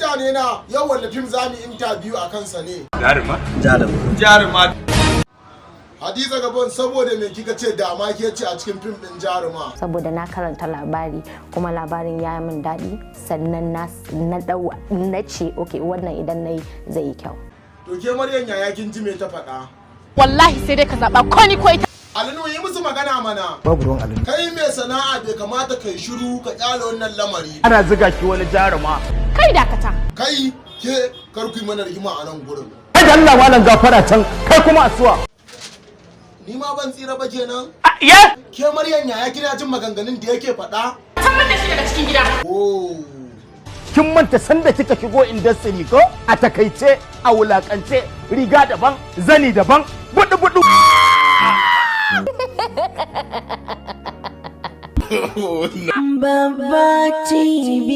Mutane na yau, wanda fim za mu interview a kansa ne? Jaruma? Jaruma. Hadiza Gabon, saboda me kika ce dama ke ce a cikin fim din Jaruma? Saboda na karanta labari kuma labarin ya yi min daɗi, sannan na dau na ce, ok, wannan idan na yi zai yi kyau. To ke Maryam Yaya, kin ji me ta faɗa? Wallahi sai dai ka zaɓa, ko ni ko ita. Alinu, yi musu magana mana. Babu ruwan Alinu. Kai mai sana'a, bai kamata kai shiru ka kyale wannan lamari. Ana ziga ki wani jaruma. Kai, dakata. Kai, ke, kar ku yi mana rigima a nan gurin. Kai da Allah malam, gafara can, kai kuma asuwa. Ni ma ban tsira ba kenan. Ye? Ke Maryam Yaya, kina jin maganganun da yake faɗa? Tabbatar da shi daga cikin gida. Oh. Kin manta sanda kika shigo industry ko? A takaice, a wulakance, riga daban, zani daban, budu budu. Babba TV.